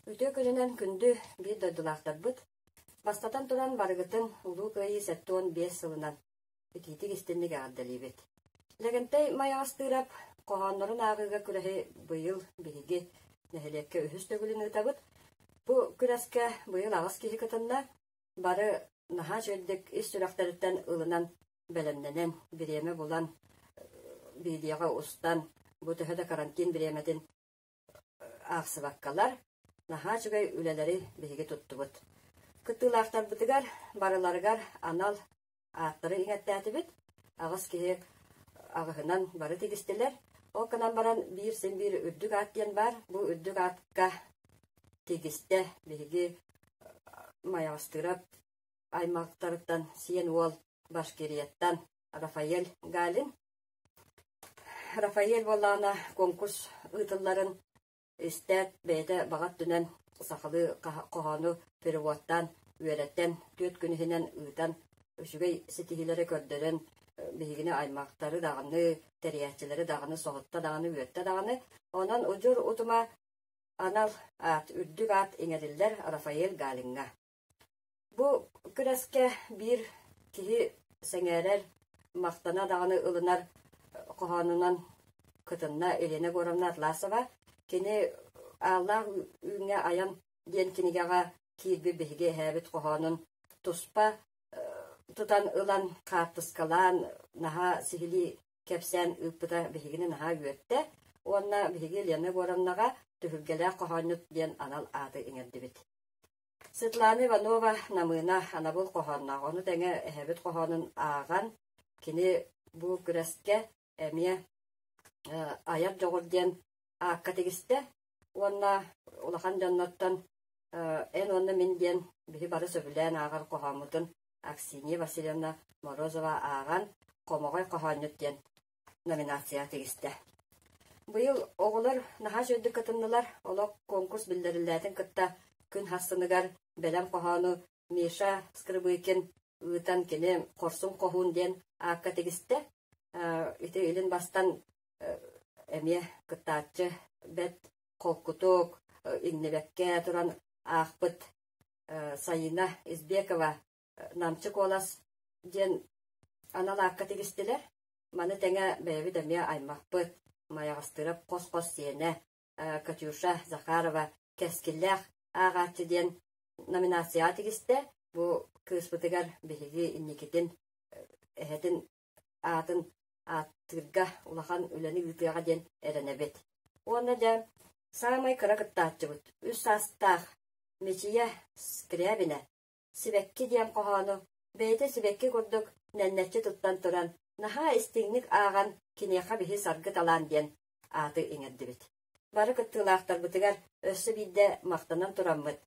Үтүө күнүнэн күндү биир дойдулаахтарбыт! Бастатан туран барыгытын Улуу Кыайыы 75 сылынан итиитик истинник эҕэрдэлиибит. Лэгэнтэй Майаҕастыырап хоһооннорун ааҕыыга күрэһи быйыл биһиги нэһилиэккэ үһүс төгүлүн ыытабыт. Бу күрэскэ быйыл аҕыс киһи кытынна. Бары наһаа үчүгэйдик ис сүрэхтэриттэн ылынан, бэлэмнэнэн, бириэмэ булан, видеоҕа устан, бу төһө да карантин бириэмэтин аахсыбаккалар, наһаа үчүгэй үлэлэри биһиги туттубут. Кыттыылаахтарбытыгар барыларыгар анал ааттары иҥэттээтибит. Аҕыс киһи аҕыһынан бары тигистилэр. Ол гынан баран биир син биир үрдүк аат диэн баар. Бу үрдүк аакка тигистэ биһиги Майаҕастыырап аймахтарыттан сиэн уол Башкирияттан Рафаэль Галин. Рафаэль буоллаҕына конкурс ыытылларын истээт, бэйэтэ баҕа өттүнэн сахалыы хоһоону переводтаан, үөрэтэн, түөрт күн иһинэн ыытан, үчүгэй ситиһиилэри көрдөрөн, биһигини аймахтары даҕаны, тэрийээччилэри даҕаны соһутта даҕаны, үөртэ даҕаны. Онон удьуор утума анал аат, үрдүк аат иҥэриллэр Рафаэль Галиҥҥа. Бу күрэскэ биир киһи сэҥээрэр, махтана даҕаны ылынар хоһоонунан кытынна Елена Егоровна Атласова. Кини «Ааллаах үүҥҥэ айан» диэн кинигэҕэ киирбит биһиги эһээбит хоһоонун туспа тутан ылан хаартыскалаан наһаа сиһилии кэпсээн ыыппыта биһигини наһаа үөртэ уонна биһиги Лена Егоровнаҕа «Түһүлгэлээх хоһоонньут» диэн анал ааты иҥэрдибит. Светлана Иванова Намыына анабыл хоһоонноох, ону тэҥэ эһэбит хоһоонун ааҕан, кини бу күрэскэ эмиэ айар дьоҕур диэн аакка тигистэ уонна улахан дьоннортон «Эн уонна мин» диэн биһи бары сөбүлээн ааҕар хоһооммутун Аксинья Васильевна Морозова ааҕан «Хомоҕой хоһоонньут» диэн номинацияҕа тигистэ. Быйыл оҕолор наһаа үчүгэйдик кытыннылар. Олох конкурс биллэриллээтин кытта күн харсыныгар бэлэм хоһоону Миша Скрыбыкин ыытан кини «Хорсун хоһуун» диэн аакка тигистэ. Ити илин бастан эмиэ кыттааччы бэрт холкутук, иҥнибэккэ туран аахпыт Сайыына Избекова «Намчы куолас» диэн анал аакка тигистилэр. Маны тэҥэ бэйэбит эмиэ аймахпыт Майаҕастыырап хос-хос сиэнэ Катюша Захарова «Кэскиллээх ааҕааччы» диэн номинацияҕа тигистэ. Бу кыыспытыгар биһиги инникитин эһэтин аатын ааттыырга улахан үлэни ыытыаҕа диэн эрэнэбит. Уонна дьэ саамай кыра кыттааччыбыт үс саастаах Мичийэ Скрябина Сибэкки диэн хоһоону бэйэтэ сибэкки курдук нэннэччи туттан туран, наһаа истиҥник ааҕан киниэхэ биһи Саргы Талаан диэн ааты иҥэрдибит. Бары кыттыылаахтарбытыгар өссө биирдэ махтанан тураммыт,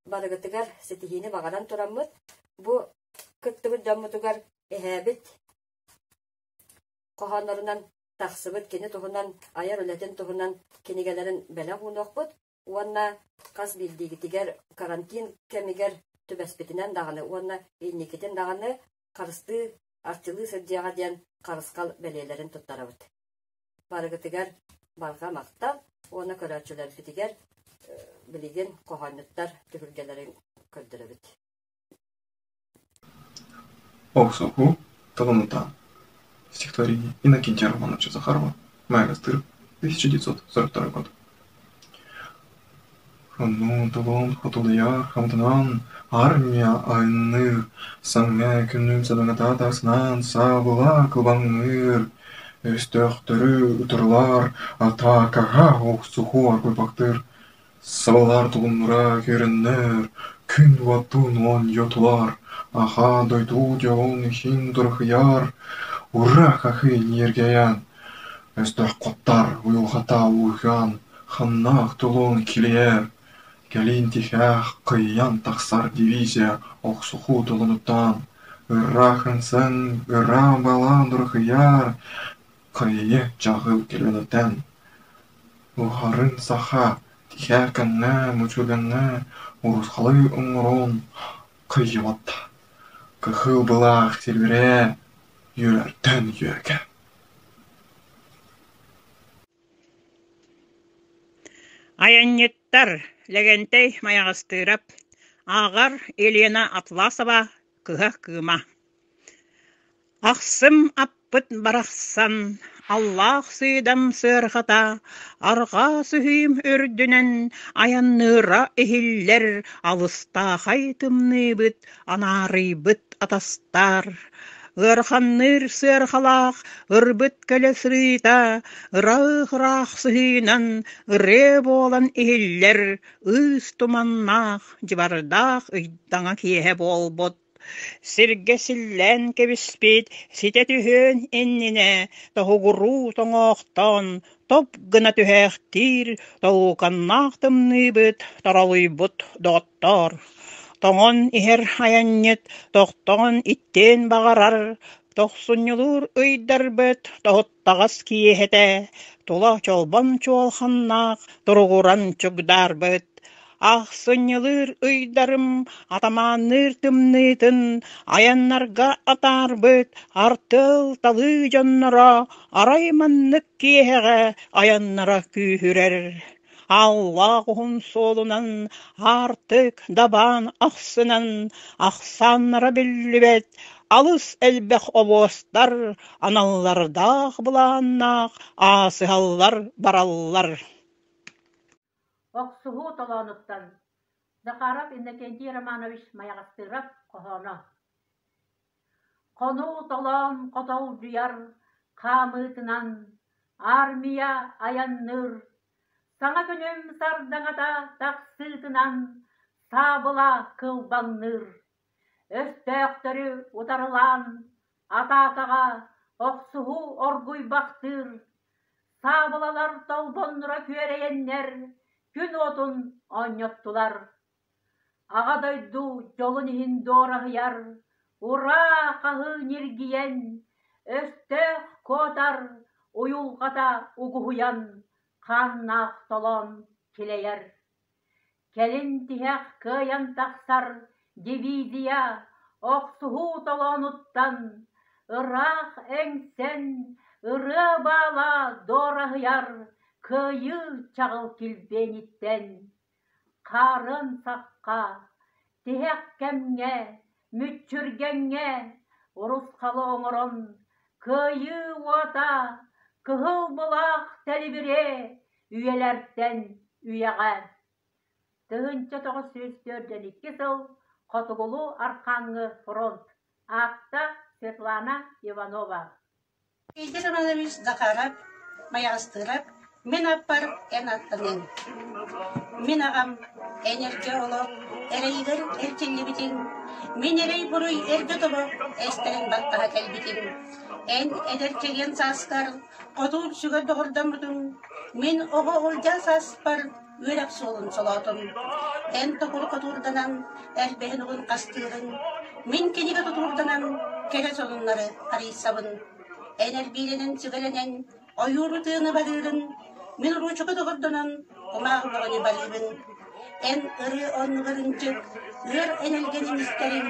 барыгытыгар ситиһиини баҕаран тураммыт, бу кыттыбыт дьоммутугар эһээбит хоһооннорунан тахсыбыт кини туһунан айар үлэтин туһунан кинигэлэрин бэлэх уунуохпут уонна хас биирдиигитигэр карантин кэмигэр түбэспитинэн даҕаны уонна инникитин даҕаны харыстыы, арчылыы сылдьыаҕа диэн харысхал бэлиэлэрин туттарабыт. Барыгытыгар барҕа махтал уонна көрөөччүлэрбитигэр билигин хоһоонньуттар түһүлгэлэрин көрдөрөбүт. Охсуһуу толонута. Стихотворение Иннокентия Романовича Захарова «Майгастыр, 1942 год». Хонуу толон хотулуйар хамтанан, армия айанныыр, саҥа күнүн садаҥата тахсынан саабыла кылбаҥныыр, өстөөхтөрү утарылар, атаакаҕа охсуһуу аргыйбахтыыр, Сабалар тулуннара көрөннөр, күн уотун оонньотулар, Аҕа дойду дьолун иһин дураһыйар, Ура хаһыы ньиргийэн, Өстөөх куттар уйулҕата уйан, Ханнаах тулун килийэр, Кэлин тиһэх кыайан тахсар дивизия охсуһуу толонуттан, Ыраах үҥсэн, ыраах балаан дураһыйар, Кыайыы чаҕыл көлүөнэттэн Уһарын саха тиһэх кэмҥэ мучурҕаҥҥа урусхалы оҥорон кыайбат, кыһыл былаах силбирээ үөртэн үөргэ Айанньыт. Ааптар Лэгэнтэй Майаҕастыырап, ааҕар Елена Атласова «Кыһа кыыма». Ахсым аппыт барахсан, аллаах сыыдам сыарҕата, арҕаа сыһыым үрдүнэн айанныыра иһиллэр алыстаахай тымныыбыт анаарыйбыт атастаар. Ыараханныыр сыарҕалаах ырбыт көлө сырыыта ыраах-ыраах сыһыынан ырыа буолан иһиллэр ыыс туманнаах, дьыбардаах ыйдаҥа киэһэ буолбут. Сиргэ силлээн кэбиспит, ситэ түһүөн иннинэ тоһугуруу тоҥоохтоон топ гына түһээхтиир толууканнаах тымныыбыт торолуйбут доҕоттоор. Тоҥон иһэр айанньыт тохтоон иттиэн баҕарар, тохсунньулуур ыйдарбыт тоһуттаҕас киэһэтэ тула чолбон чуолханнаах туругуран чугдаарбыт. Ахсынньылыыр ыйдарым атамаанныыр тымныытын айаннарга атаарбыт артыал талыы дьонноро арай маннык киэһэҕэ айаннара күүһүрэр. Аллаах уһун суолунан аартык дабаан ахсынан ахсааннара биллибэт алыс элбэх обуостар аналлардаах былааннаах аасыһаллар бараллар. Охсуһуу толоонуттан Захаров Иннокентий Романович Майаҕастыырап хоһооно Хонуу толоон хотолдьуйар хаамыытынан армия айанныыр, саҥа күнүм сардаҥата тахсыытынан саабыла кылбаҥныыр. Өстөөхтөрү утарылаан атаакаҕа охсуһуу оргуйбахтыыр, саабылалар толбоннура күөрэйэннэр күн уотун оонньоттулар. Аҕа дойду дьолун иһин дуораһыйар, ураа хаһыы ньиргийэн, өстөөх куотар уйулҕата угуһуйан, хааннаах толоон килэйэр. Кэлин тиһэх кыайан тахсар дивизия охсуһуу толоонуттан ыраах эҥсэн, ырыа баала дуораһыйар кыайыы чаҕыл килбиэниттэн Хаарын сахха, тиһэх кэмҥэ, мүччүргэҥҥэ урусхалы оҥорон, кыайыы уота кыһыл былаах тэлибириэ үйэлэртэн үйэҕэ. 1942 сыл Хотугулуу-Архааҥҥы фронт. Аахта Светлана Иванова. Игорь Иванович Захаров, Майаҕастыырап, мин аппар эн аттаныҥ. Мин аҕам эн эргэ олох эрэйигэр эрчиллибитиҥ, мин эрэй-буруй эргэ тобох эстэрин баттаһа кэлбитим. Эн эдэр чэгиэн сааскар хоту үксүгэр доҕордоммутуҥ, мин оҕо улдьаа сааспар үөрэх суолун солоотум. Эн токур хотуурданан эрбэһин угун хастыырыҥ, мин кинигэ тутуурданан кэрэ сонуннары арыйсабын. Эн эрбиилэнэн сүгэлэнэн ойууру тыаны барыырын, мин уруучука доҕордонон кумааҕы бөҕөнү барыыбын. Эн ырыа оннугар ынчык, ыар энэлгэнин истэриҥ,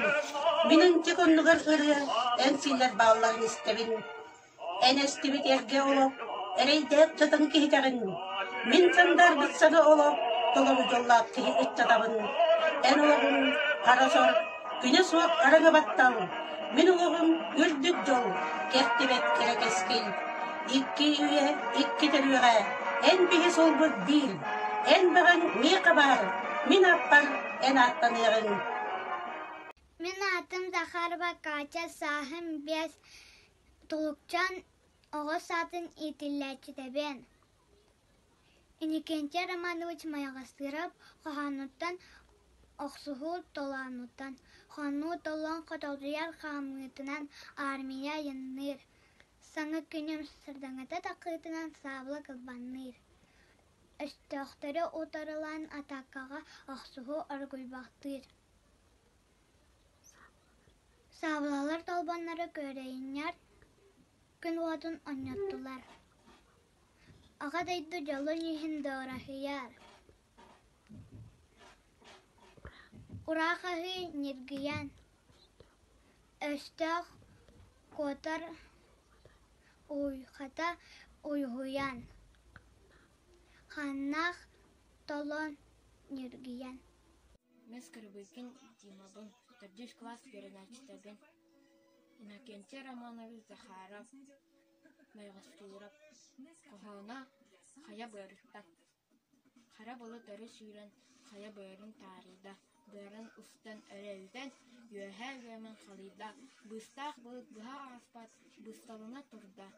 мин ынчык оннугар ырыа эн силлэр баалларын истэбин. Эн эстибит эргэ олох, эрэйдээх дьатаҥ киһитэҕин, мин сандаарбыт саҥа олох толору дьоллоох киһи ыччатабын. Эн олоҕуҥ хара сор, күнэ суох хараҥа баттал, мин олоҕум үрдүк дьол, кэртибэт кэрэ кэскил. Икки үйэ, икки төрүөҕэ, эн биһи суолбут биир, эн баҕаҥ миэхэ баар, мин ааппар эн ааттаныаҕыҥ. Мин аатым Захарова Катя, сааһым 5, Тулукчаан оҕо саатын иитиллээччитэбин. Иннокентий Романович Майаҕастыырап хоһоонуттан охсуһуу толоонуттан, хонуу толоон хотолдьуйар хаамыытынан армия айанныыр, саҥа күнүм сардаҥата таххыытынан саабыла кылбанныыр. Өстөөхтөрү утарылаан атаакаҕа охсуһуу оргуйбахтыыр. Саабылалар толбонноро күөрэйиннэр, күн уотун онньоттулар. Аҕа дойду дьолун иһин дуораһыйар. Ураах аһыы ньиргийэн, өстөөх куотар уйхата уйуһуйан, ханнаах толон. ньиргийэн Мин Скрыбыкин Димабын, төрдүс кылаас үөрэнээччитэбин. Иннокентий Романович Захаров, Майҕастуурап хоһооно «Хайа быарыттан» Хара былыт өрө сүүрэн хайа быарын таарыйда, быарын устан өрө үтэн, үөһээ үөмэн халыйда, быыстаах былыт быһа ааспат, быысталана турда,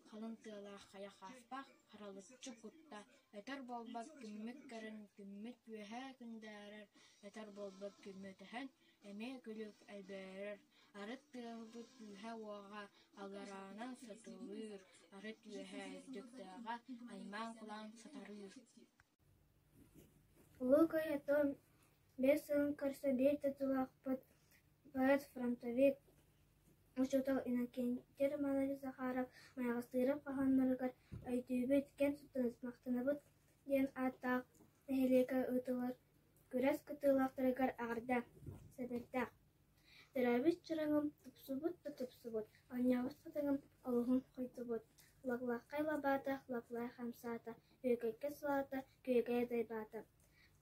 халыҥ тыалаах хайа хааспах харалыччы кутта, өтөр буолбат күммүт көрөн, күммүт үөһээ күндээрэр, өтөр буолбат күммүт өһөн, эмиэ күлүк өлбөөрөр, арыт тыаһыбыт күүһэ-уоҕа аллараанан сатылыыр, арыт үөһээ үрдүк тыаҕа аймаан-кулаан сатарыыр. Улуу Кыайыы биэс сылын көрсө биир дойдулаахпыт поэт, фронтовик, учуутал Иннокентий Романович Захаров Майаҕастыырап хоһоонноругар «Өйдүүбүт, киэн туттабыт, махтанабыт» диэн ааттаах нэһилиэккэ ыытыллар күрэс кыттыылаахтарыгар эҕэрдэ, сэбэрдээх. Төрөөбүт чараҥым тупсубут да тупсубут, оонньообут хатыҥым олуһун хойдубут, Лаглааххай лабаата лаплай хамсаата, үөкэйгэ сылаата күөгэйэ дайбаата,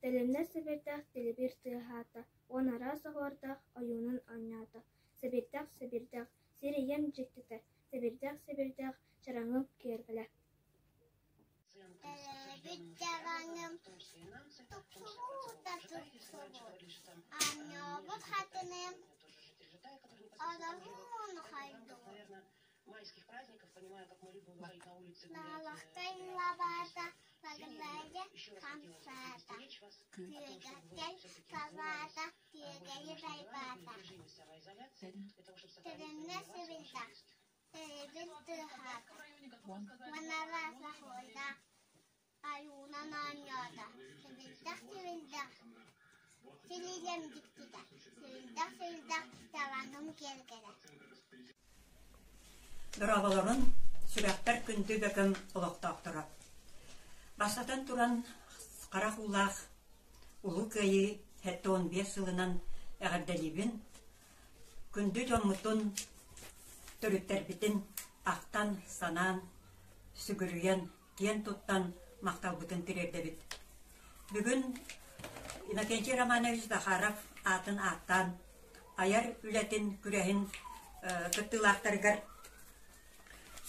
Тэлимнэс сэбирдэх тилибир тыаһаата, уон араас оһуордаах ойуунун оонньоото, Сэбирдэх, сэбирдэх, сир ийэм дьиктитэ, сэбирдэх, сэбирдэх, чараҥым киэргэлэ Төрөөбүт дьараҥым тупсубут да тупсубут, оонньообут хатыным олоһун хайдубут. Наалахтай лабаата лаглайа хамсаата, күөгэккэй салаата күөгэйи дайбаата. Тэлимнэ сибилдэх, Эйигин тыаһаата, Манара саһылла, Айуунан оонньоото, Сибилдэх-сибилдэх, Силиилэм дьиктитэ, Сибилдэх-сибилдэх, Чараҥым киэргэнэ Дорооболорун, сүрэхпэр күндү бөкөм олохтоохторо. Бастатан туран, харах уулаах Улуу Кыайыы 75 сылынан эҕэрдэлиибин Күндү дьоммутун, төрүттэрбитин ахтан, санаан, сүгүрүйэн, киэн туттан махталбытын тириэрдэбит. Бүгүн Иннокентий Романович Захаров аатын ааттаан айар үлэтин күрэһин кыттыылаахтарыгар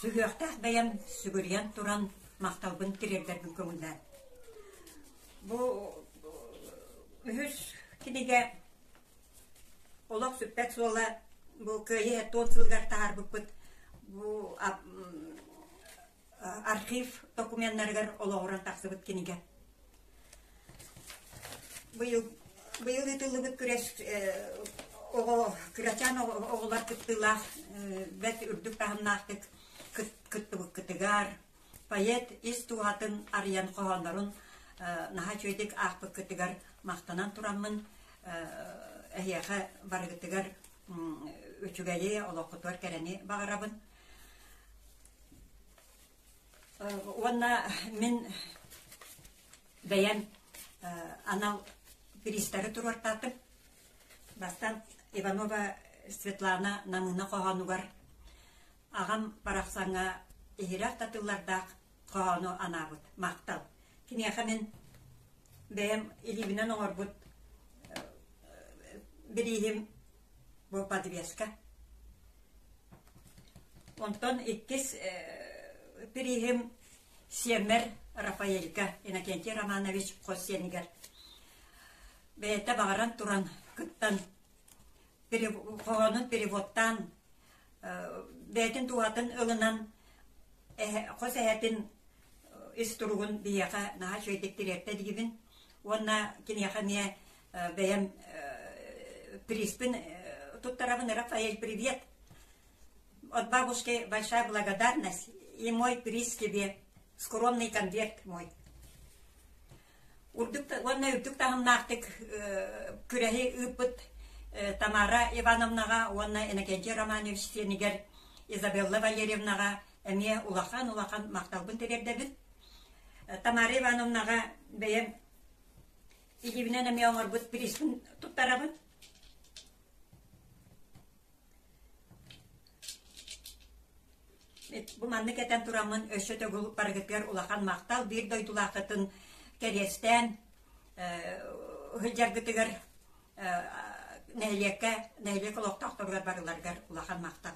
сүһүөхтээх бэйэм сүгүрүйэн туран махталбын тириэрдэрбин көҥүллээн. Бу үһүс кинигэ Олох сүппэт суола бу Кыайыы туон сылыгар таһаарбыппыт бу архив докуменнарыгар олоҕуран тахсыбыт кинигэ. Быйыл быйыл ыытыллыбыт күрэс оҕо кырачаан оҕолор кыттыылаах бэрт үрдүк таһымнаахтык кыттыбыккытыгар Поэт ис дууһатын арыйан хоһооннорун наһаа үчүгэйдик аахпыккытыгар махтанан тураммын эһиэхэ барыгытыгар үчүгэйи, олоххутугар кэрэни баҕарабын. Уонна мин бэйэм анал бириистэри туруортаатым. Бастаан Иванова Светлана Намыына хоһоонугар Аҕам барахсаҥҥа иһирэх да тыллардаах хоһоону анаабыт. Махтал. Киниэхэ мин бэйэм илиибинэн оҥорбут бирииһим бу подвеска. Онтон иккис бирииһим сиэммэр Рафаэльга Иннокентий Романович хос сиэнигэр бэйэтэ баҕаран туран кыттан хоһоонун переводтаан бэйэтин дууһатын ылынан хос эһэтин ис туругун биһиэхэ наһаа үчүгэйдик тириэртэ диибин уонна киниэхэ эмиэ бэйэм призпин туттарабын Рафаэль привет от бабушки большая благодарность и мой приз тебе скромный конверт мой Урдук уонна үрдүк таһымнаахтык күрэһи ыыппыт Тамара Ивановнаҕа уонна Иннокентий Романович сиэнигэр Изабелла Валерьевнаҕа эмиэ улахан-улахан махталбын тириэрдэбин. Тамара Ивановнаҕа бэйэм илиибинэн эмиэ оҥорбут призпин туттарабын. Бу маннык этэн тураммын өссө төгүл барыгытыгар улахан махтал биир дойдулааххытын кэриэстээн Сылдьаргытыгар нэһилиэккэ, нэһилиэк олохтоохторугар барыларыгар улахан махтал.